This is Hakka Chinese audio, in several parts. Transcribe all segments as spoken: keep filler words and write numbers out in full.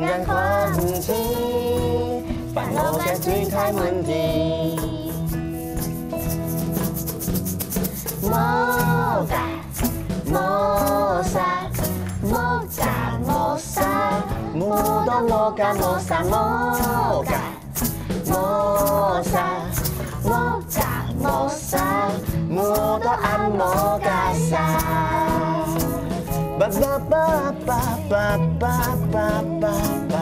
人看毋清，煩惱个最大問題。無結無煞，無結無煞，無到無結無煞，無結無煞，無結無煞，無到暗無結煞。巴巴巴巴巴巴巴巴。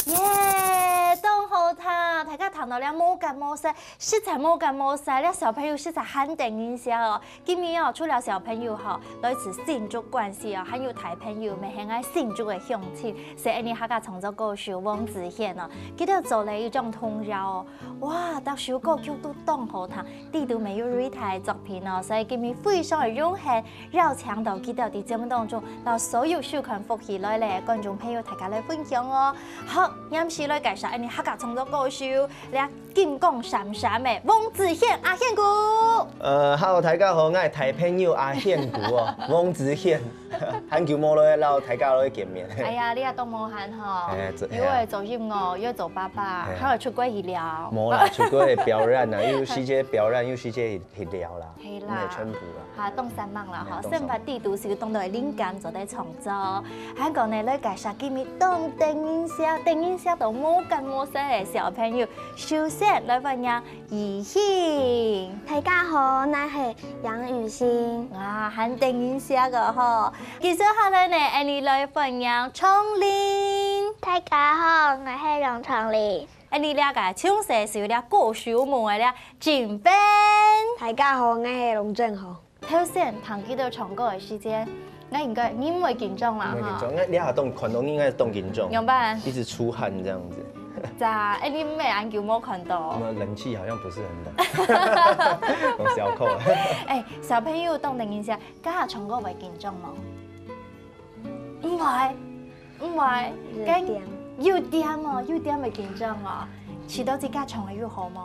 耶，當好聽！大家聽到了無結無煞，實在無結無煞，這小朋友實在還得人惜哦。今日哦，除了小朋友吼，來自新竹關西哦，還有大朋友，乜係𠊎新竹个鄉親，係恁呢客家創作歌手黃子軒哦，佢兜做了一張童謠哦，哇，逐首歌曲都當好聽，裡肚乜有Rita个作品哦，所以今日非常个榮幸， 邀請到佢兜在節目當中，摎所有收看福氣來了个觀眾朋友大家來分享哦。好，𠊎等先來介紹𠊎等客家創作歌手，這金光閃閃个黃子軒阿軒牯。呃，Hello，大家好，𠊎係大朋友阿軒牯哦，黃子軒，很久無來摎大家來見面。哎呀，你也當無閒吼，哎，這，又會做音樂，又做爸爸，哎。還有出國去尞。無啦，出國去表演啊，有時節表演，有時節去，去尞啦。 係啦，嗯，全部啦。哈，當散忙啦，吼，哎，當散忙。生活裡肚就有當多个靈感做得創作。還過呢，來介紹今日當得人惜、得人惜到無結無煞个小朋友，首先來歡迎雨欣。大家好，𠊎係楊雨欣。哇，還得人惜个吼。繼續下來呢，𠊎等來歡迎長林。大家好，𠊎係楊長林。 恁呢這個從細就有這歌手夢个這振斌。大家好，𠊎係龍振宏。頭先聽佢兜唱歌个時節，𠊎應該，你毋會緊張啦，哈？毋會緊張，𠊎這下當，看到你應該當緊張。仰般？一直出汗這樣子。咋，哎，你毋係恁久無看到。我們冷氣好像不是很冷。我小扣了。哎，小朋友當得人惜，這下唱歌會緊張無？ 毋會，毋會，有點。有點哦，有點會緊張哦。試著自家唱个有好無？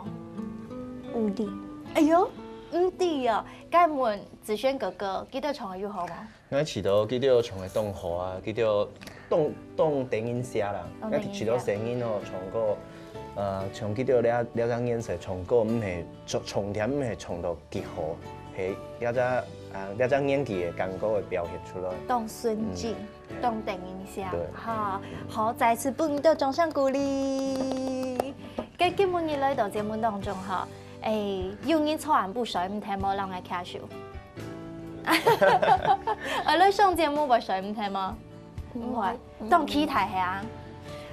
毋知。哎喲，毋知哦。該問子軒哥哥，佢兜唱个有好無？𠊎試著佢兜唱个當好啊，佢兜當，當得人惜啦。當得人惜。𠊎試著細人哦，唱歌，呃，像佢兜這，這隻年歲唱歌，毋係重，重點毋係唱到幾好，係這隻，啊，這隻年紀个感覺會表現出來。當純真。嗯。 當得人惜，對。哈，好，再次分你兜掌聲鼓勵。該今晡日來到節目當中哈，哎，有人昨暗晡睡毋忒無，摎𠊎擎手。呃，來上節目會睡毋忒無？毋會。毋會。當期待係啊。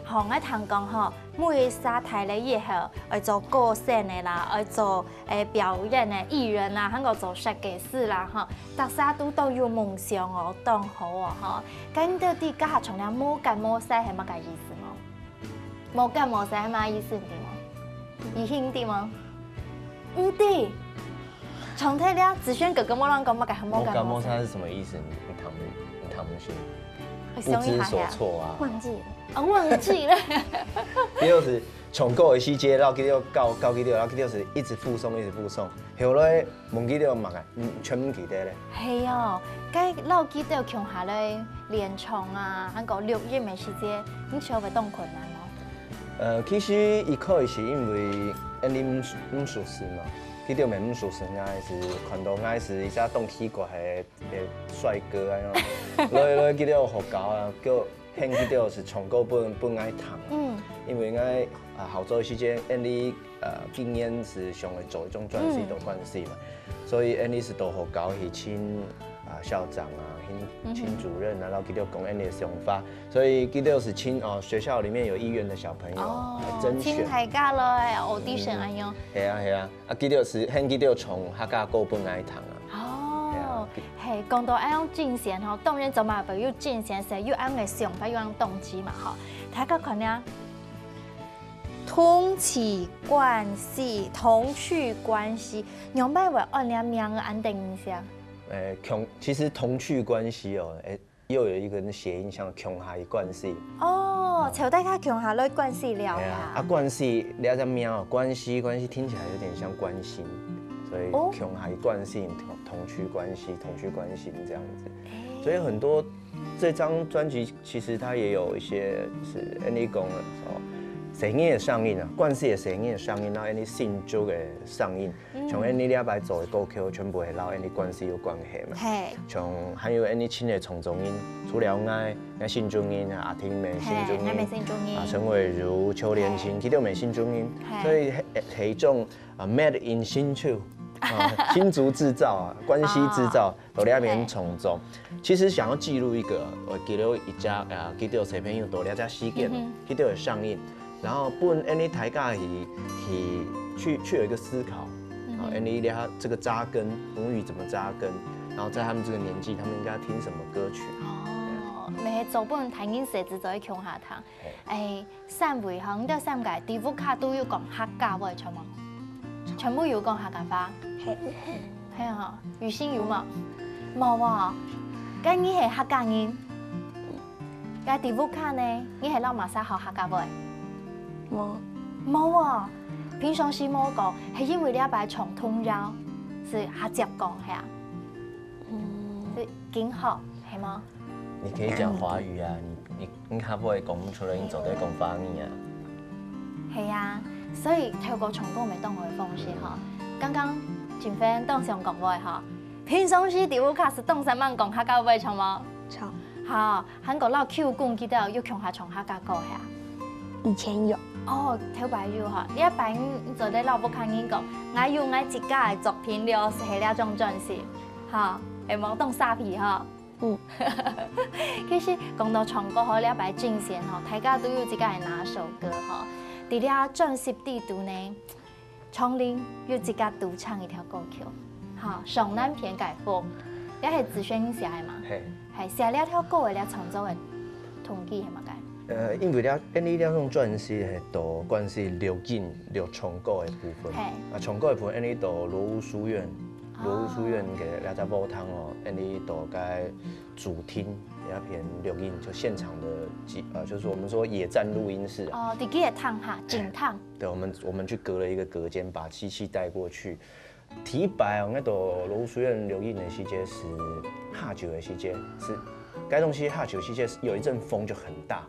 好，𠊎聽講吼，每一儕大了以後，愛做歌星个啦，愛做 誒，表演个藝人啦，還過做設計師啦，吼，大家都當有夢想哦，當好哦，吼。該你兜知這下唱這無結無煞係麼个意思無？無結無煞係麼个意思，你知無？雨欣，你知無？毋知。唱忒了，子軒哥哥無人講麼个係無結無煞。無結無煞是什麼意思？你，你聽不，你聽不清。我想一下呀。不知所措啊。忘記了。啊，忘記了。就是唱歌个時節，然後佢就教，教佢兜，然後佢就是一直附送，一直附送。 後來問佢兜麼个，嗯，全毋記得咧。係哦，該摎佢兜共下來練唱啊，還過錄音个時節，你覺得會當困難無？呃，其實一開始因為𠊎兜毋熟，毋熟識嘛，佢兜乜毋熟識，𠊎係看到𠊎係一隻當奇怪个，个帥哥恁樣，來，來，佢兜學校啊，叫 喊佢兜係唱歌分，分𠊎聽。嗯。因為𠊎，啊，好早以前，𠊎兜，呃，今年係想愛做一張專輯，嗯。做關係嘛。所以𠊎兜係到學校去尋，啊，校長啊，尋，嗯哼。尋主任啊，然後佢兜講𠊎兜个想法。所以佢兜係尋，哦，學校裡面有意願的小朋友，哦，來甄選。請大家來audition嗯。恁樣。係啊，係啊。 啊，佢兜係喊佢兜唱客家歌分𠊎聽啊。哦，係啊。係，講到恁樣進前吼，當然做麼个有進前，係有恁樣个想法，有恁樣動機嘛吼。大家看啊，童趣關係，童趣關係，仰般會安這名仔恁得人惜？誒，童，其實童趣關係哦，誒， 又有一個諧音像共下个關係。哦，湊大家共下來關係尞啊。係啊，啊，關係，這隻名哦，關係，關係聽起來有點像關心，所以哦。共下關心，同，同區關係，同區關心這樣子。欸。所以很多，這張專輯其實它也有一些是，欸，你講的哦，細人仔个聲音啊，關西个細人仔个聲音，然後欸，你新竹个聲音，嗯。像欸，你這擺做个歌曲，全部係摎欸，你關西有關係嘛。嘿。像還有欸，你親个創作人，除了𠊎，𠊎新竹人啊，阿婷妹新竹人，嘿，𠊎乜新竹人。啊，陳偉如、邱連青，嘿。佢兜乜新竹人，嘿。所以係，係一種 啊，made in新竹，啊，新竹製造啊，關西製造，哦。在這邊創作。嘿。其實想要記錄一個，呃，記錄一隻，呃，佢兜小朋友在這隻時間，嗯哼。佢兜个聲音，然後分欸，你大家去，去，去，去有一個思考，嗯哼。啊，欸，你這，這個扎根，母語怎麼扎根，然後在他們這個年紀，他們應該聽什麼歌曲？哦，乜係做分大人細子做个共下聽。嘿。欸， 三位吼，你兜三個，在屋下都有講客家話，著無？全部有講客家話？係。係吼，雨欣有無？無哦。該你係客家人？該在屋下呢，你係摎麼儕學客家話？無。無哦。平常時無講，係因為這擺唱童謠，係較接講，係啊？嗯。係緊學，係無？你可以講華語啊，你，你 你較毋會講毋出來，你做得講華語啊。係啊，所以透過唱歌乜當好个方式吼。嗯。剛剛景芬當想講話吼，平常時在屋下係當煞猛講客家話，著無？著。好，還過摎舅公佢兜有共下唱客家歌係啊？以前有。哦，頭擺有吼，這擺你做得摎屋下人講，𠊎有𠊎自家个作品了，係這張專輯，吼，係無當沙皮吼。 嗯。其實講到唱歌吼，這擺進前吼，大家都有自家个拿手歌吼。在這專輯裡肚呢，昌琳有自家獨唱一條歌曲，吼，上南片个風，這係子軒寫个嘛？係。係，寫這條歌个這創作个動機係麼个？呃，因為這，因為這張專輯係在關西錄音、錄唱歌个部分。係。啊，唱歌个部分，因為在羅屋書院，羅屋書院个這隻舞廳哦，因為在該 主廳那片錄音，就現場的機，呃，就是我們說野戰錄音室啊。哦，在該个廳下，景廳。對，我們，我們去隔了一個隔間，把機器帶過去。頭擺哦，𠊎在羅屋書院錄音个時節係下晝个時節，係，該東西下晝時節有一陣風就很大，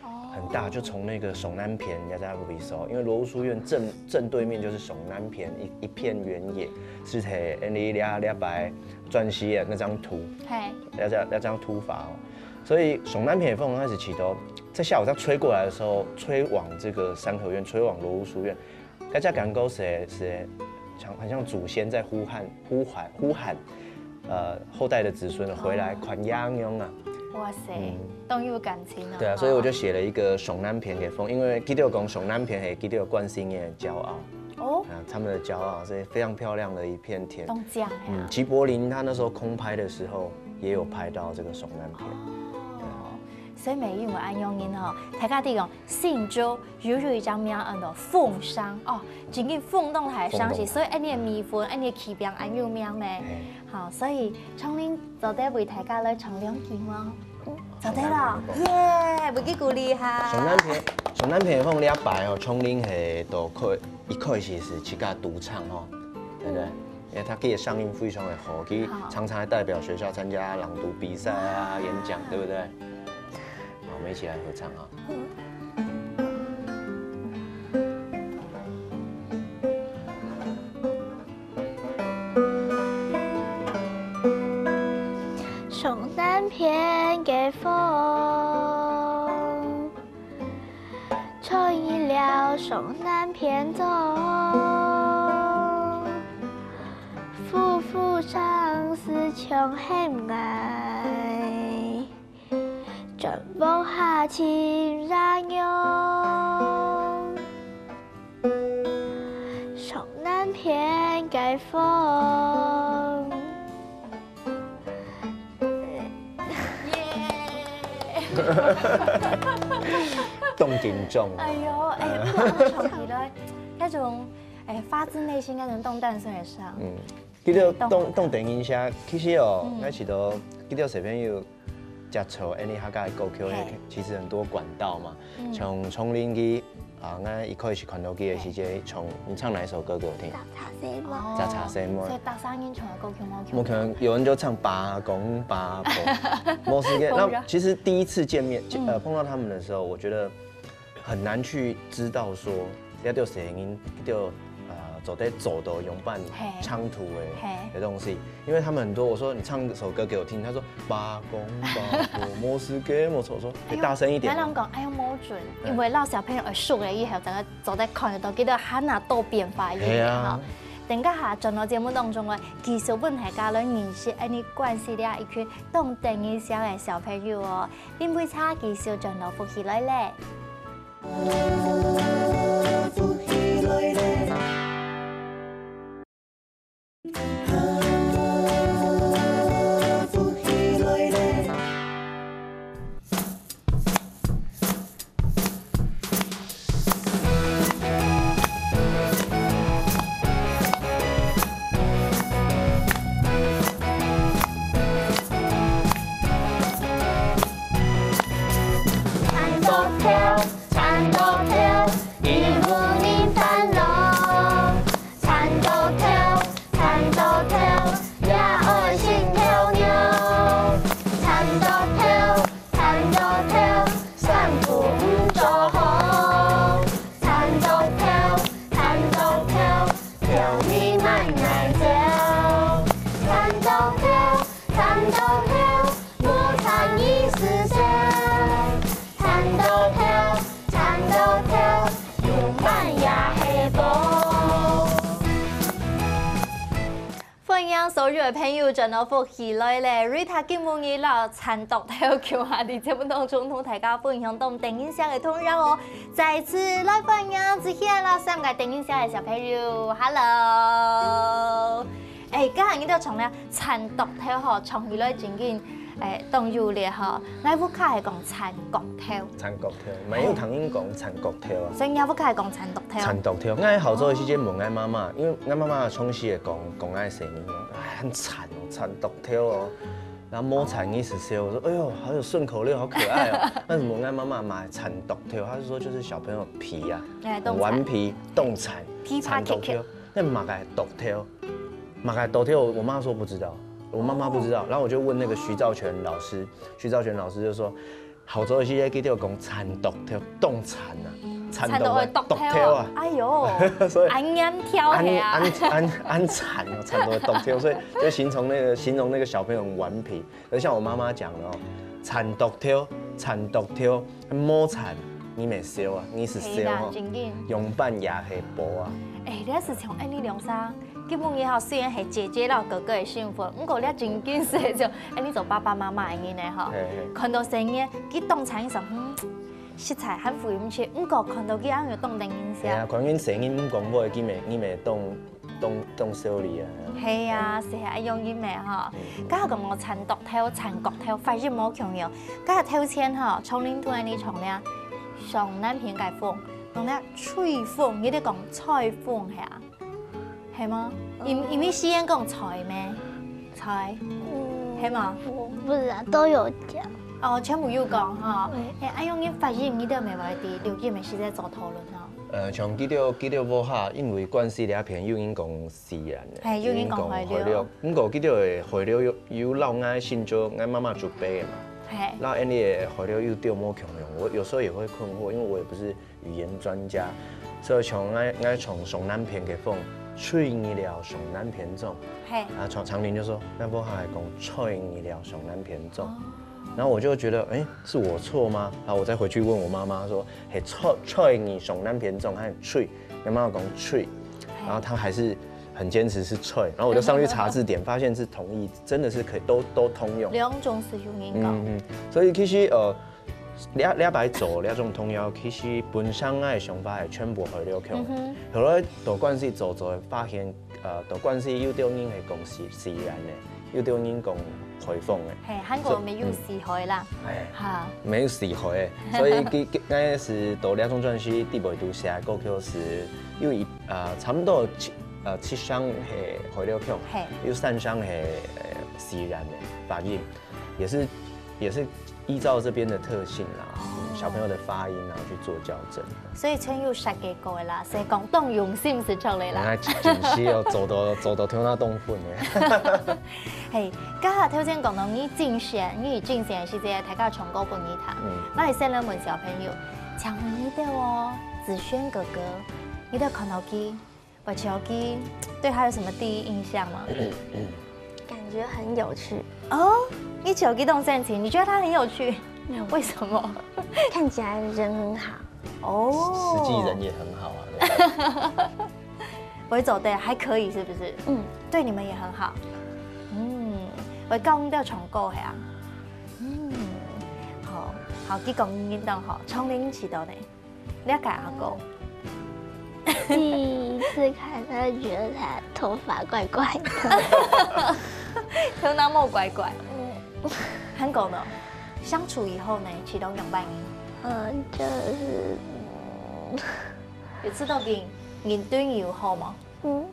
哦。很大，就從那個上南片那隻位所，因為羅屋書院正，正對面就是上南片一，一片原野，係在，欸，你這，這擺 專輯个那張圖，係。那張，那張圖法哦。所以上南片个風開始起頭，在下午這樣吹過來的時候，吹往這個三合院，吹往羅屋書院，大家感覺是，是像，很像祖先在呼喊，呼喊，呼喊，呃，後代的子孫回來，哦。看樣樣啊。哇塞，嗯。當有感情啊！對啊，所以我就寫了一個上南片个風，因為佢兜講上南片係佢兜關西人个驕傲。 哦。啊，他們的驕傲，所以非常漂亮的一片田。當靚呀。嗯，齊柏林他那時候空拍的時候，也有拍到這個上南片。哦，所以乜因為恁樣人吼，大家知講新竹有，有一隻名安到鳳山哦，真經鳳當大个城市，鳳當大。所以恁樣个米粉，恁樣个柿餅恁有名呢。嘿。好，所以昌琳做得為大家來唱兩句無？ 做得了，耶！為佢鼓勵哈。上南片，上南片个風這擺哦，昌琳係在開，一開始係自家獨唱吼，對不對？因為他佢个聲音非常的好，佢常常還代表學校參加朗讀比賽啊、演講，對不對？好，我們一起來合唱啊。 上南片个風，吹了上南片種，呼呼聲是像喊愛，轉屋下尋爺娘。 上南片个風。耶！當緊張。哎喲，哎，不過唱起來，那種，哎，發自內心那種動盪聲也是啊。嗯，其實動，動等一下，其實哦，嗯。那時候，其實小朋友 接觸恁呢客家个歌曲，嘿。其實很多管道嘛，嗯。像昌琳佢，啊，𠊎一開始看到佢个時節，唱，你唱哪一首歌給我聽？雜雜細妹。哦雜雜細妹所以大聲音唱个歌曲無我可能有人就唱八公八婆，莫斯科。公然那其实第一次见面，呃，碰到他们的时候，我觉得很难去知道说，要对谁音，对呃，走在走的拥伴嘿唱土嘿的的东西，因为他们很多，我说你唱首歌给我听，他说八公八婆，莫斯科，我说，我说你大声一点咱。人讲，哎呀，无准，因为老小朋友会熟了以后，整个走在看得到，记得喊啊多变化一系点啊哈。等个下转到节目当中个，继续问大家来认识，哎，你关系了一群懂得音响个小朋友哦。林杯茶继续转到福气来嘞。賺到頭，賺到頭，一無人煩惱。賺到頭，賺到頭，也愛心跳跳。賺到頭，賺到頭，衫褲毋著好。賺到頭，賺到頭， 叫你慢來走。賺到頭，賺到頭，無賺意思少。賺到頭，賺到頭，有慢也係寶。歡迎所有的朋友轉到福氣來了，Rita今晡日摎賺到頭共下，在節目當中同大家分享到電音社个童謠哦。再次來歡迎之前啦，三个電音社个小朋友，Hello！哎，剛才你都唱了賺到頭吼，唱起來真緊，哎，當有力吼。𠊎屋下係講賺角頭，賺角頭，嘛有聽人講賺角頭啊。所以你屋下係講賺到頭。賺角頭，𠊎好早个時節問𠊎媽媽，因為𠊎媽媽常時會講講𠊎細人哦，哎，很慘哦，賺角頭哦。然後無賺意思少，我說哎呦，好有順口溜，好可愛哦。那問𠊎媽媽嘛賺角頭，她就說就是小朋友皮啊，哎，很頑皮，凍慘，皮怕賺角頭。那麼个角頭，麼个角頭，我媽說不知道，我媽媽不知道。然後我就問那個徐兆全老師，徐兆全老師就說，好早个時節佢就講賺角頭，凍慘啊，賺到會角頭啊。哎呦，所以恁嚴重安係啊！安安安慘哦，慘到會角頭，所以就形容那個形容那個小朋友很頑皮。而像我媽媽講的哦，賺角頭，賺角頭，無賺，你乜少啊，你係少哦，真緊。用板也係寶啊。哎，這係像恁呢兩儕，基本上吼，雖然係姐姐摎哥哥个身份，毋過這真緊係像恁呢做爸爸媽媽个人呢吼。嘿嘿看到細人，佢當慘个時候，嗯，實在還扶毋起，毋過看到佢恁樣當得人惜。係啊，看見細人毋講話，佢乜佢乜當當當少年啊。係啊，係啊，愛用音个吼。該講我賺角頭，賺角頭，發音無共樣。該頭前吼，從零度恁呢從了上南片个風，講了吹風，你得講吹風係啊？係嗎？因因為西安講吹咩？吹，係嗎？我不知道，都有講。哦，全部有講吼。哎，愛用音發音，你都袂會知，錄音个時節做討論哦。呃，像佢兜佢兜屋下，因為關係這片有人講西人个，嘿有人講海陸海陸，毋過佢兜个海陸有有摎𠊎先祖，𠊎媽媽祖輩个嘛，嘿，摎𠊎个海陸有兜無共樣。我有時候也會困惑，因為我也不是語言專家，所以像𠊎𠊎從上南片个風，吹你了上南片種，嘿，啊，常常人就說，那屋下還講吹你了上南片種。然後我就覺得，哎，是我錯嗎？然後我再回去問我媽媽說，嘿，吹吹你上南片種還是吹？我媽媽講吹，然後她還是很堅持是吹，然後我就上去查字典，發現是同義，真的是可以都都通用。兩種使用音講。嗯嗯，所以其實呃，這這擺做這種童謠，其實本身𠊎个想法係全部海陸腔。後來到關係做做，發現呃，到關係有兜人係講西西蘭个，有兜人講海風个。嘿，韓國乜有西海啦，哎，哈，沒有西海个，所以佢佢𠊎係到這種專輯底背都寫歌曲係有一呃差不多七呃七成係海陸腔，嘿，有三成係呃西蘭个發音，也是也是依照這邊的特性啦。小朋友的发音，然后去做校正。所以全有設計過个啦，所以講當用心係出來啦。原來真是哦，做到做到頭那動粉呢。嘿，剛好頭先講到你進前，你進前係在大家唱歌分你聽，嗯，𠊎來先來問小朋友，請問你兜哦，子軒哥哥，你兜看到佢，或者佢對他有什麼第一印象嗎？感覺很有趣。哦，你覺得佢當生趣，你覺得他很有趣？嗯。為什麼？看起來人很好。哦。實際人也很好啊，對吧？我走对，还可以，是不是？嗯。对你们也很好。嗯，我刚刚都唱歌系啊。嗯，好，好，佢讲应当好，从零起到呢，了解阿哥。第一次看，他觉得他头发怪怪的。头那么怪怪。嗯。韩国呢？相处以后呢，其中两半年。嗯，就是，嗯。有知道跟你对你有好吗？嗯。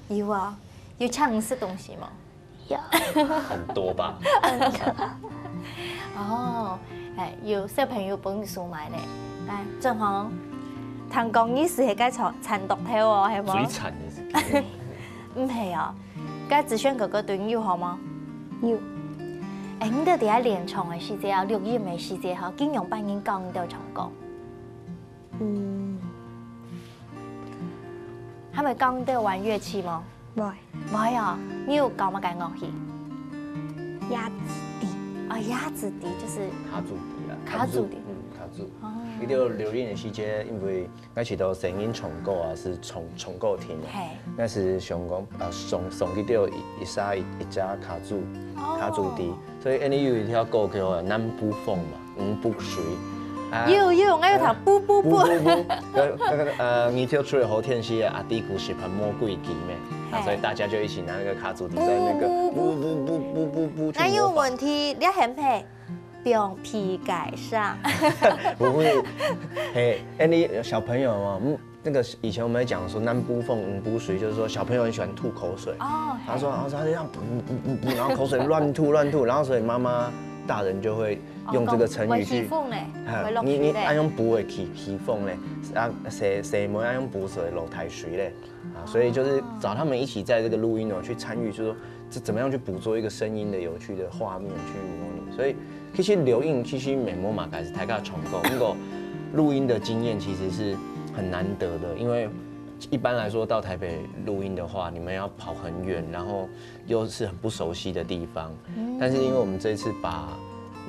有啊，有请你食东西吗？有。很多吧？哦，哎，有小朋友帮你收买嘞。来，正红，听讲你是迄个惨惨毒头哦，系吗？最惨的是。毋系哦，该子轩哥哥对你有好吗？有。哎，你到底在练唱的时节啊，录音的时节哈，经常帮人教你到唱歌。嗯。他们教你到玩乐器吗？ 喂。喂啊，你有搞么个乐器？鸭子笛。啊，鸭子笛就是卡祖笛啊，卡祖笛。嗯，卡祖。哦。一个留音的时节，因为我知道声音唱歌啊，是唱唱歌听的。嘿。那是想讲啊，送送去掉一一下一一家卡祖，哦，卡祖笛。所以，因为有一条歌叫啊，南部风嘛。 五步水。啊，有有，我有听，不不不。不不不，呃，那个呃，你跳出了后天是啊，第一股是很魔鬼给咩？啊，所以大家就一起拿那个卡祖笛在那个不不不不不不不去模仿。那有问题，你很配，放屁改上。不会，嘿，哎，你小朋友哦，嗯，那个以前我们讲说南部风五步水，就是说小朋友很喜欢吐口水。哦，他说，然后说他这样噗噗噗噗，然后口水乱吐乱吐，然后所以妈妈大人就会用这个成语去。哦，讲，会起风嘞，啊，会落水嘞。你你爱用补的起起风嘞，啊，谁谁没爱用补水落太水嘞，啊，所以就是找他们一起在这个录音哦去参与，就是说这怎么样去捕捉一个声音的有趣的画面去模拟，所以其实留音其实没摸嘛，开始抬杠唱歌，如果录音的经验其实是很难得的，因为一般来说到台北录音的话，你们要跑很远，然后 又是很不熟悉的地方。嗯。但是因为我们这一次把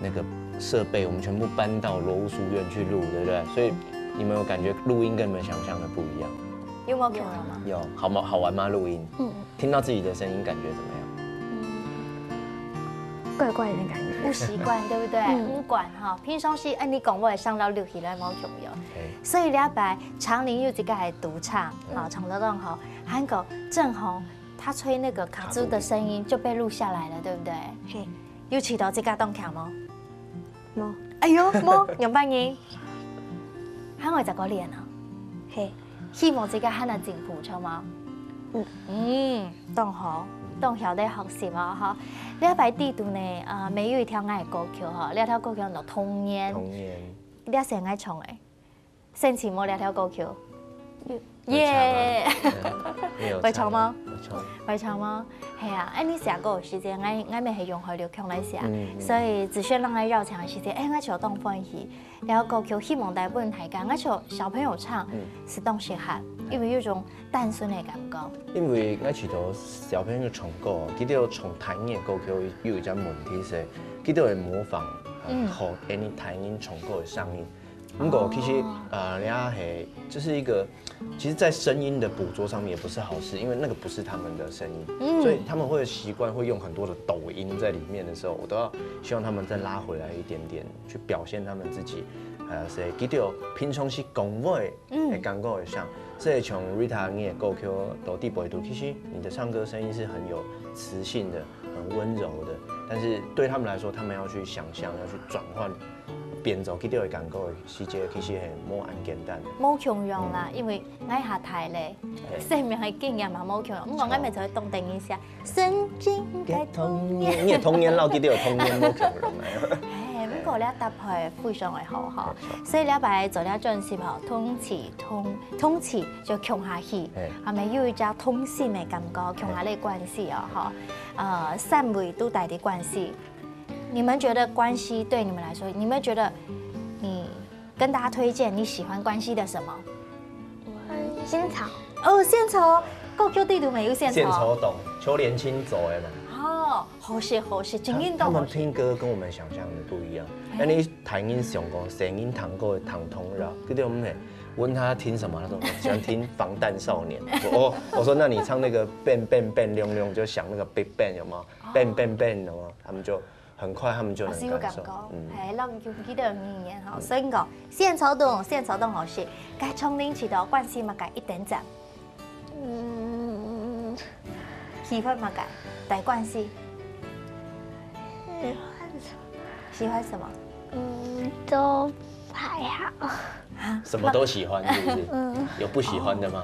那个设备，我们全部搬到罗屋书院去录，对不对？所以你们有感觉录音跟你们想象的不一样？有没有可能啊？有，好吗？好玩吗？录音？嗯。听到自己的声音感觉怎么样？嗯，怪怪的感觉。不习惯，对不对？嗯。不管哈，平常时，哎，你讲话会上到录起来，没有重要。嘿。所以礼拜常年有一个还独唱，嗯。啊，唱到当好，还有个正红 他吹那个卡祖的声音就被录下来了，对不对？嘿。有起到这个当强吗？没。哎呦，没，两百人。还会再过练啊？嘿。希望这个还能进步，好吗？嗯。嗯，当好，当好的学习嘛哈。你要摆地图呢，啊，没有一条爱歌曲哈，两条歌曲叫童年。童年。你要先爱唱诶。 申请没两条歌曲。有。耶！会唱吗？会唱吗？系啊，哎，你写歌个时间，俺俺们系用海陆腔来写，所以子轩让俺邀请个时间，哎，俺就当欢喜。然后歌曲希望带分大家，俺就小朋友唱，是当适合，因为有种单纯的感觉。因为俺觉得小朋友唱歌，佢哋唱台语个歌曲有一个问题是，佢哋会模仿，嗯，和any台语唱歌的声音。 不过其实，呃，人家还就是一个，其实，在声音的捕捉上面也不是好事，因为那个不是他们的声音，所以他们会习惯会用很多的抖音在里面的时候，我都要希望他们再拉回来一点点，去表现他们自己，呃，是佢哋平常时讲话的感觉会像，所以像 Rita 你的歌曲到底背后，其实你的唱歌声音是很有磁性的，很温柔的，但是对他们来说，他们要去想象，要去转换 变做佢哋个感觉个时节，其实系无恁简单。无共样啦，因为俺下大咧，生命个经验嘛无共样。不过俺每次会动等一下，神经的童年。你的童年，老佢哋个童年无共样啊。哎，不过哦，這搭配非常个好吼，所以這擺做這專輯吼，同齊同同齊就共下去，係，啊，乜有一隻同心个感覺，共下來關係哦吼，呃，三位都帶的關係，你們覺得關係對你們來說，你們覺得你跟大家推薦你喜歡關係的什麼？仙草。哦，仙草，歌曲裡肚乜有仙草。仙草凍，邱連青做个嘛。哦，好食好食，真正當好食。他們聽歌跟我們想象的不一樣。哎，你聽人唱歌，細人聽歌會聽童謠，對不對？問他聽什麼，他說我喜歡聽防彈少年。我說哦，我說那你唱那個變變變亮亮，就想那個 Big Bang 有沒有？變变变有没有？他们就很快他们就能感受。老师有感覺，嗯，係，讓佢記得語言吼。所以講，仙草凍，仙草凍好食。該從零起到關係麼个一等獎？嗯，喜歡麼个？帶關係？喜歡什麼？喜歡什麼？嗯，都還好。啊，什么都喜欢，是不是？嗯，有不喜欢的吗？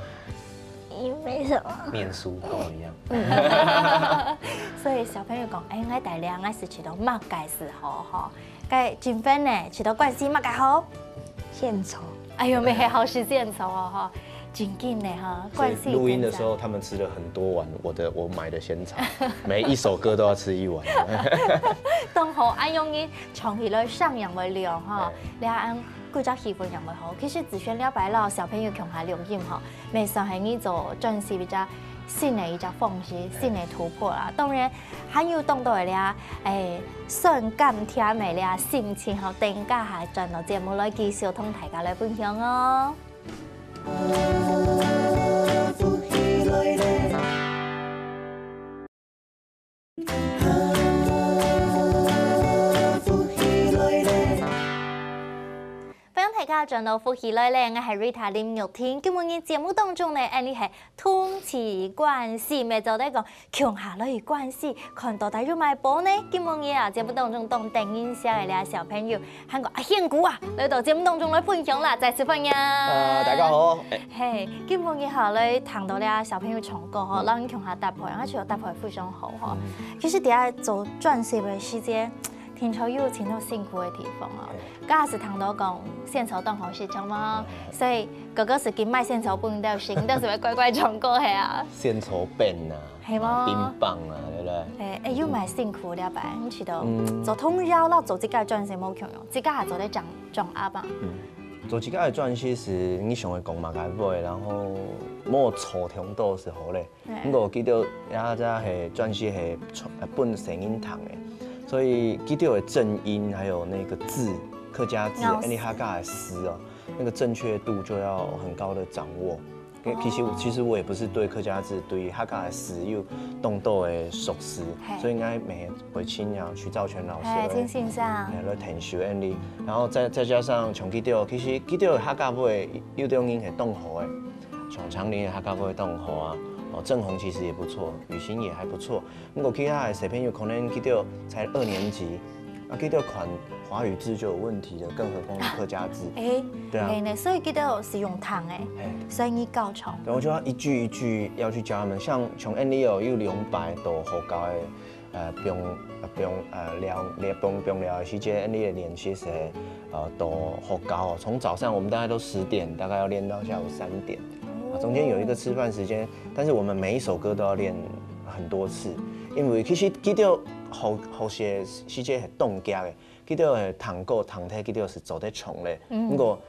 也没什么。念书跟我一样。所以小朋友講，哎，𠊎帶領，𠊎係試著麼个時候吼？該今晡呢，試著關係麼个好？仙草。哎喲，乜係好食仙草哦吼，真緊呢哈，關係。所以錄音的时候，他们吃了很多碗我的我买的仙草，每一首歌都要吃一碗。當好，恁樣呢，唱起來聲音會亮哈，這樣 歸隻氣氛也會好。其實子軒這擺摎小朋友共下錄音吼，乜算係你做專輯一隻新个一隻方式，新个突破啦。當然，還有當多个這，誒，酸甘甜个這心情吼，等一下還轉到節目來繼續同大家來分享哦。 歡迎大家轉到福氣來了，𠊎係Rita林玉婷。今晡日節目當中呢，𠊎俚係同齊關係，乜做得講共下來關係，看到底有麼个寶呢？今晡日啊，節目當中當得人惜个這小朋友， 還有阿賢牯啊，來到節目當中來分享啦，再次歡迎。呃，大家好。嘿，今晡日吼來聽到這小朋友唱歌吼，摎你共下搭配，而且搭配非常好吼。其實在做專輯个時節，聽說有真多辛苦个地方哦。假使聽到講仙草當好食，著無？所以哥哥係緊買仙草分你兜食，你兜係會乖乖唱歌係啊？仙草冰啊，係無？冰棒啊，對不對？誒，誒，有麼个辛苦這擺，你試著做童謠摎做自家个專輯無共樣，自家還做得掌掌握吧？嗯，做自家个專輯時，你想愛講麼个話，然後無錯聽到係好咧。毋過佢兜也只係專輯係唱，呃，分細人聽个，所以佢兜个正音還有那個字，客家字，恁呢客家个詞哦，那個正確度就要很高的掌握。 其實其實我也不是對客家字、對客家个詞有當多个熟識，所以𠊎乜會請啊徐兆全老師來，嘿，請先生，來來𢯭手恁呢。然後再再加上像佢兜，其實佢兜个客家話有兜人係當好个，像長林个客家話當好啊，哦，鄭紅其實也不錯，雨欣也還不錯。 毋過其他个小朋友可能佢兜才二年級，啊，佢兜看華語字就有問題了，更何況是客家字。誒，對啊。係呢，所以佢兜係用聽个，嘿，所以你教唱。對，我就要一句一句要去教他們，像像恁呢哦，有兩擺到學校个，呃，放呃放呃聊聊放放聊个時節，恁呢个練習係呃到學校哦，從早上我們大概都十點，大概要練到下午三點，啊，中間有一個吃飯時間， 但是我們每一首歌都要練很多次，因為其實佢兜學學習个時節係當遽个，佢兜係聽歌聽忒，佢兜係做得唱咧。毋過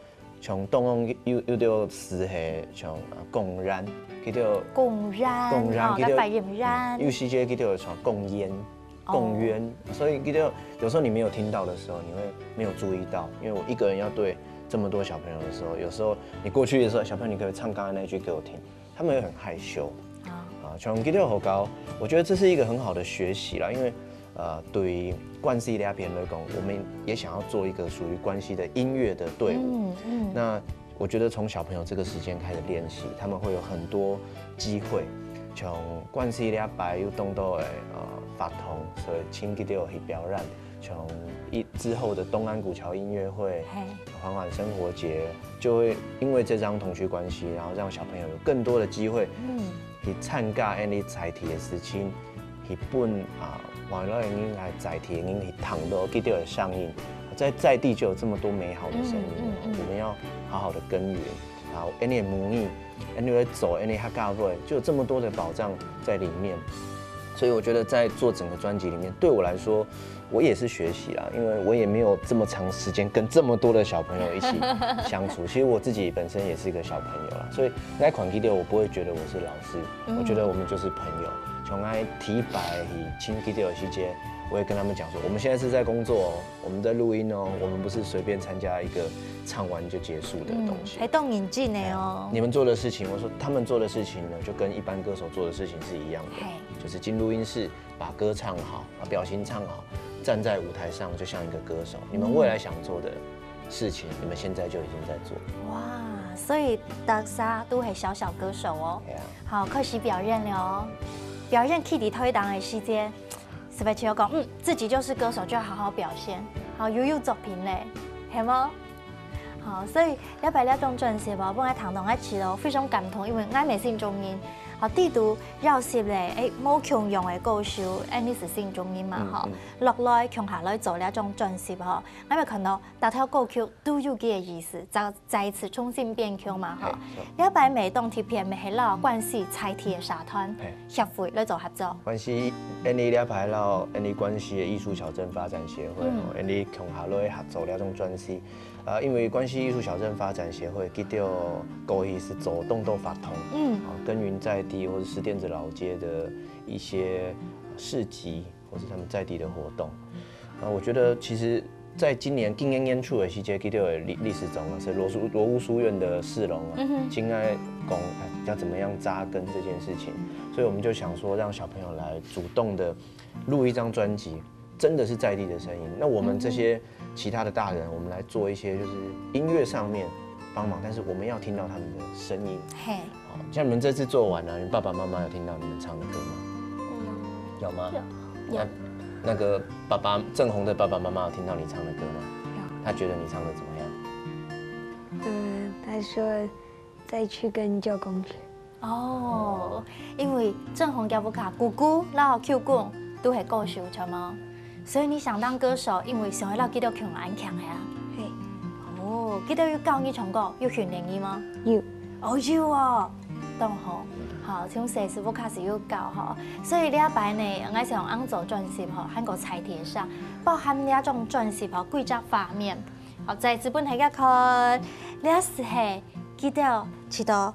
像當中有有兜詞係像啊講諺，佢兜講諺，講諺，哦，佢兜該發音諺，有時節佢兜會唱講煙，講煙，所以佢兜有時候你沒有聽到的時候，你會沒有注意到，因為我一個人要對這麼多小朋友的時候，有時候你過去的時候，小朋友你可以唱剛剛那句給我聽， 他們會很害羞。啊，從佢兜學校，我覺得這是一個很好的學習啦，因為呃，對於關係這片來講，我們也想要做一個屬於關係的音樂的隊伍。嗯嗯。那我覺得從小朋友這個時間開始練習，他們會有很多機會。從關係這擺有當多个呃活動，所以請佢兜去表演。 從一之後的東安古橋音樂會、嘿，緩緩生活節，就會因為這張同學關係，然後讓小朋友有更多的機會，嗯，去參加恁呢在地个事情，去分啊外來个人來在地个人去聽到佢兜个聲音，在在地就有這麼多美好的聲音了。嗯嗯嗯我們要好好的耕耘，然後恁樣个母語，恁樣个做，恁樣个客家話，就有這麼多的寶藏在裡面。所以我覺得在做整個專輯裡面，對我來說，我也是學習啦，因為我也沒有這麼長時間跟這麼多的小朋友一起相處。其實我自己本身也是一個小朋友啦，所以那款 K D 我不會覺得我是老師，我覺得我們就是朋友。從來提白以前 K D 的時間，我也跟他們講說，我們現在是在工作哦，我們在錄音哦，我們不是隨便參加一個唱完就結束的東西。還當認真的哦。你們做的事情，我說他們做的事情呢，就跟一般歌手做的事情是一樣的，嘿，就是進錄音室把歌唱好，把表情唱好，站在舞台上就像一個歌手。你們未來想做的事情，你們現在就已經在做。哇，所以大家都係小小歌手哦。哎呀，好，開始表演了哦。表演 K D 推檔的時間，是不是就講，嗯，自己就是歌手，就要好好表現，好，又有作品嘞，係無？好，所以這擺這張專輯哦，本來聽到𠊎其實非常感動，因為𠊎乜新中人，好，底肚有十个，誒，無共樣个歌手，恁樣係新中人嘛，吼，嗯落來共下來做這張專輯吼，𠊎乜看到逐條歌曲都有佢个意思，再再一次重新編曲嘛，吼嘿，是。這擺乜當特別乜係摎關西在地个社團嘿協會來做合作。關西恁樣這擺摎恁樣關西个藝術小鎮發展協會吼，恁樣共下來合作這張專輯。呃，因為關西藝術小鎮發展協會，佢兜過去係做當多活動，嗯啊，耕耘在地或是十店子老街的一些市集，或是他們在地的活動。啊，我覺得其實在今年今年年初的時節，佢兜个理理事長啊，是羅書羅屋書院的士農啊，嗯哼今天講哎要怎麼樣扎根這件事情，所以我們就想說讓小朋友來主動的錄一張專輯，真的是在地的聲音。那我們這些其他的大人，我們來做一些就是音樂上面幫忙，但是我們要聽到他們的聲音。嘿，好，像你們這次做完了，你爸爸媽媽有聽到你們唱的歌嗎？有嗎？有那那個爸爸鄭紅的爸爸媽媽有聽到你唱的歌嗎？有他覺得你唱的怎麼樣？嗯，他說再去跟舅公學。哦，因為鄭紅佮屋下姑姑摎舅公都係歌手，著無？所以你想當歌手，因為想愛摎佢兜共下恁慶係啊？嘿，哦，佢兜有教你唱歌，有訓練你嗎？有哦，有哦，當好。好，從細時節開始有教吼，所以這擺呢，𠊎想恁樣做專輯吼，還過在地个聲，包含這張專輯吼，幾隻畫面。好，在這分大家看，這就係佢兜一道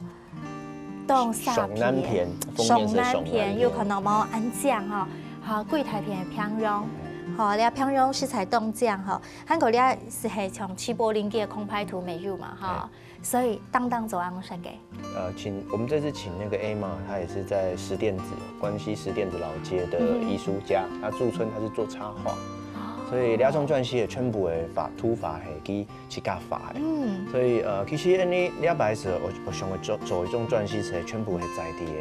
當沙上南片，封面是上南上南片，片。有看到無？恁靚吼，好，幾大片个平洋，好，這平洋實在當靚吼，還過這就係像齊柏林个空拍圖乜有嘛吼。 所以當當做恁樣設計。呃，請我們這次請那個 Emma，她也是在十店子，關西十店子老街的藝術家，她駐村，她是做插畫，所以這張專輯个全部个畫圖畫係佢自家畫个。嗯，所以呃，其實恁樣這擺係我我想要做做一種專輯，係全部係在地个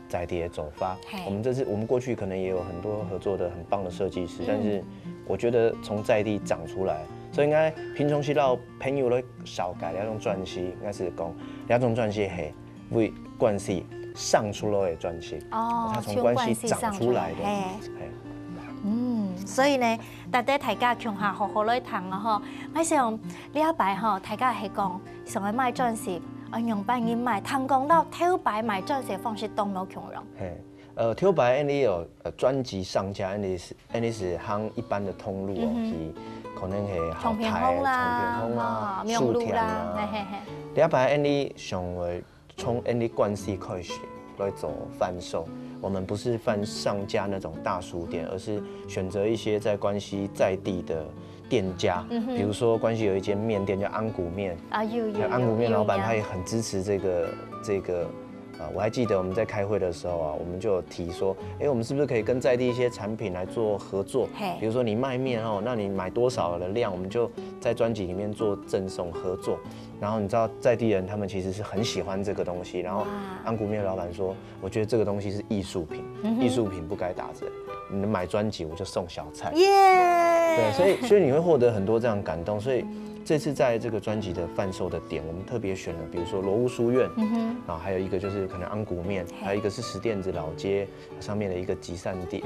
在地个做法。嘿我們這次我們過去可能也有很多合作的很棒的設計師，但是我覺得從在地長出來，所以應該平常時摎朋友來紹介這種專輯，應該是講這種專輯係為關西生出來个專輯，哦它從關西長出來的。從關西生出來，嘿。嘿嗯，所以呢，值得大家共下好好來聽啊吼。𠊎想這擺吼，大家係講想愛買專輯，愛仰般人買，聽講摎頭擺買專輯个方式當無共樣。嘿，呃，頭擺恁樣有呃專輯上架，恁樣係恁樣係行一般的通路哦，是可能係唱片行啦，唱片行啊、吼網路啦，書店啊。嘿嘿嘿。這擺恁樣想愛從恁樣關西開始來做販售。我們不是販上架那種大書店，而是選擇一些在關西在地的店家，比如說關西有一間麵店叫安谷麵，啊，有有那安谷麵老板他也有很支持這個這個。啊，我還記得我們在開會的時候啊，我們就有提說，哎，我們是不是可以跟在地一些產品來做合作？嘿比如說你賣麵哦，那你買多少的量，我們就在專輯裡面做贈送合作。然後你知道在地人他們其實是很喜歡這個東西，然後哇安谷麵老板說，我覺得這個東西是藝術品，藝術品不該打折，你們買專輯我就送小菜。耶！對，所以所以你會獲得很多這樣感動。所以這次在這個專輯的販售的點，我們特別選了，比如說羅屋書院，嗯哼，然後還有一個就是可能安谷麵，還有一個是十店子老街上面的一個集散點。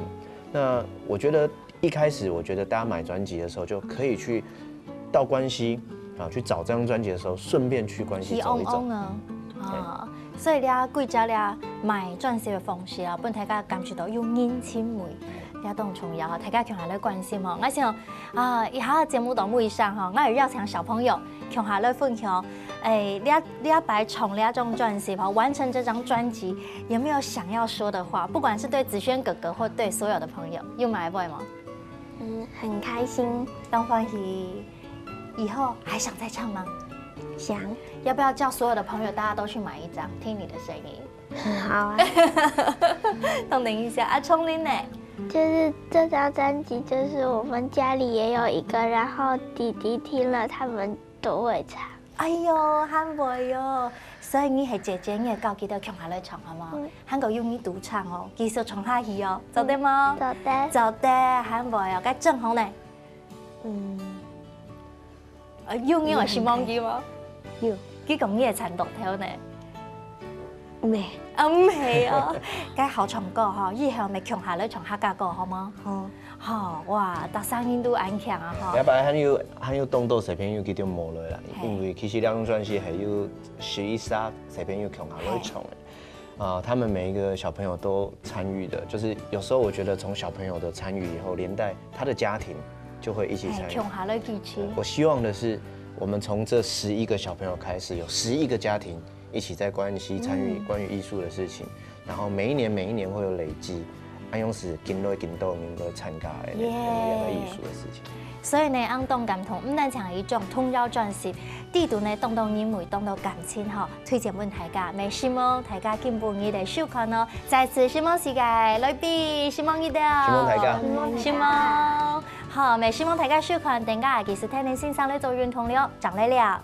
那我觉得一开始，我觉得大家买专辑的时候就可以去到关西啊，去找这张专辑的时候，顺便去关西走一走。去 on on 啊，啊，所以咧，贵家咧买专辑的方式啊，分大家感受到有人情味，这当重要哈。大家共下来关心吼，我想啊，以下节目到尾上哈，我也邀请小朋友共下来分享，哎，这这摆唱这张专辑哈，完成这张专辑，有没有想要说的话？不管是对子轩哥哥或对所有的朋友，有买买吗？嗯，很开心。当欢喜，以后还想再唱吗？想要不要叫所有的朋友，大家都去买一张，听你的声音？好啊，等等一下，阿聪你呢？就是这张专辑，就是我们家里也有一个，然后弟弟听了，他们都会唱。哎呦，很会哦！所以你係姐姐，你也搞记得共下来唱好吗？还有用你独唱哦，继续唱下去哦，做得吗？做得。做得，很会哦，该正红呢？嗯，呃，用你有希望佢吗？有。佢讲你也惨独头呢？没。啊，没有，该好唱歌哈，以后咪共下来唱客家歌好吗？好。好，哇，大声音都安强啊哈要。不然还有还有动豆小朋友给点没了啦，嘿因为其实两种专辑还有十一杀小朋友共下来唱的。啊，他们每一个小朋友都参与的，就是有时候我觉得从小朋友的参与以后，连带他的家庭就会一起参与。共下来支持。我希望的是，我们从这十一个小朋友开始，有十一个家庭一起在关系参与关于艺术的事情，然后每一年每一年会有累积，安永是更多更多人都参加的那个艺术的事情。所以呢，安东感动，毋单淨係一张童谣专辑，底肚呢，当多人味，当多感情哈，推荐分大家，也希望大家今晡日个收看哦。再次希望世界来宾，希望你的，希望大家希望好，也希望大家收看，等下其实天天先生来做运动了，上来了。